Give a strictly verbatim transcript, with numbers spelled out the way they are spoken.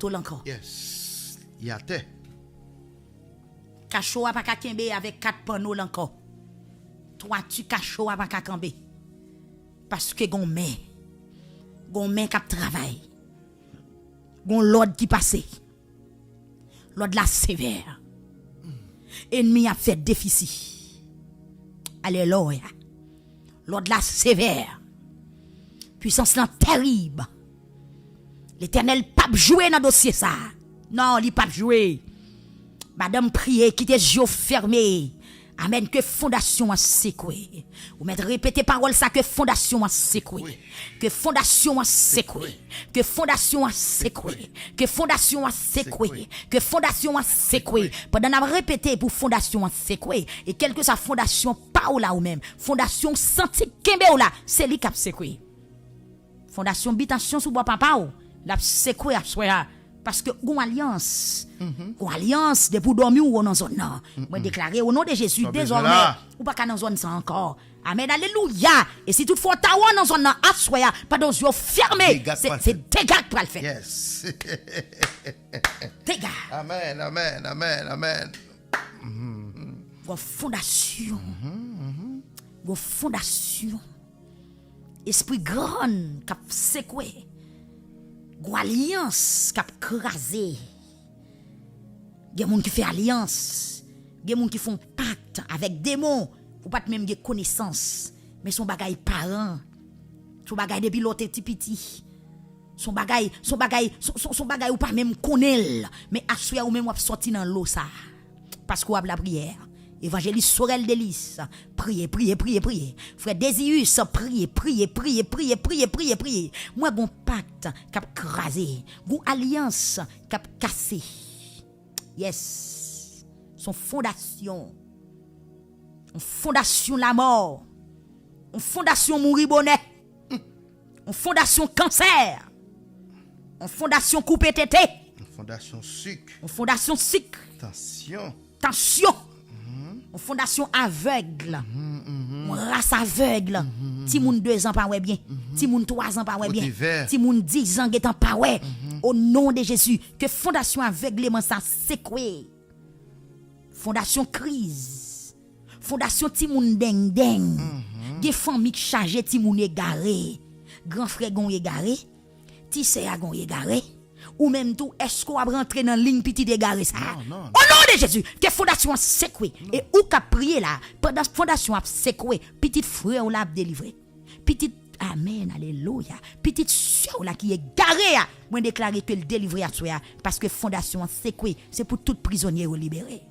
tôl ankò. Yes. Li atè. Kacho a pa ka kenbe avèk kat panno l ankò. Twati kacho a pa ka kanpe. Paske gon men. Gon men k ap travay. Gon lòd ki pase. Lòd la sevè. Enmi ap fè defisi. Alelouya. Lòd la sevè. Pwisans lan terib. Letènèl p ap jwe nan dosye sa. Non, li p ap jwe. Madanm, priye, kite zye w fèmen. Amèn, ke fondasyon an sekwe. Ou mèt repete pawòl sa, ke fondasyon an sekwe. Ke fondasyon an sekwe. Ke fondasyon an sekwe. Ke fondasyon an sekwe. Ke fondasyon an sekwe. Pandan n ap repete pou fondasyon an sekwe, e kèlkeswa fondasyon pa w la ou menm, fondasyon w santi k kenbe w la, se li k ap sekwe. Fondasyon bitasyon sou bò papa w, l ap sekwe aswè a. Paske gon alyans. Gon alyans, depi w dòmi, w nan zòn nan. Mwen deklare, o non de Jezi, dezòmè, ou pa ka nan zòn sa ankò. Amèn, alelouya. E si toutfwa w ta wè nan zòn nan aswè a, pandan zye w fèmen, se dega k pral fèt. Dega. Amèn, amèn, amèn, amèn. Gon fondasyon. Gon fondasyon. Espri grann k ap sekwe. Gon alyans k ap kraze. Gen moun ki fè alyans. Gen moun ki fè yon pakt avèk demon. Ou pa t menm gen konesans. Men se yon bagay paran. Se yon bagay depi lè w te ti piti. Se yon bagay, se yon bagay, se yon bagay ou pa menm konnen l. Men aswè a ou menm w ap sòti nan lo sa. Paske w ap lapriyè. Evanjelis Sorel Delis, priye, priye, priye, priye. Frè Deziyis, priye, priye, priye, priye, priye, priye, priye. Mwen gon pakt k ap kraze. Gon alyans k ap kase. Yes. Se yon fondasyon. Yon fondasyon lamò. Yon fondasyon mouri bonè. Yon fondasyon kansè. Yon fondasyon koupe tete. Yon fondasyon sik. Yon fondasyon sik. Tansyon. Tansyon. Yon fondasyon avèg. Yon ras avèg. Timoun de zan pa wè byen. Timoun twa zan pa wè byen. Timoun dis zan gentan pa wè. O non de Jezi, ke fondasyon avègleman sa sekwe. Fondasyon kriz. Fondasyon timoun dengdeng. Gen fanmi k chaje timoun egare. Gran frè gon egare. Ti sè a gon egare. Ou menm tou, èske w ap rantre nan liy pitit egare sa a? O non de Jezi, ke fondasyon an sekwe. E ou k ap priye la, pandan fondasyon ap sekwe, pitit frè w la ap delivre. Pitit, amèn, alelouya. Pitit sè w la ki egare a, mwen deklare ke l delivre aswè a, paske fondasyon an sekwe, se pou tout prizonye yo libere.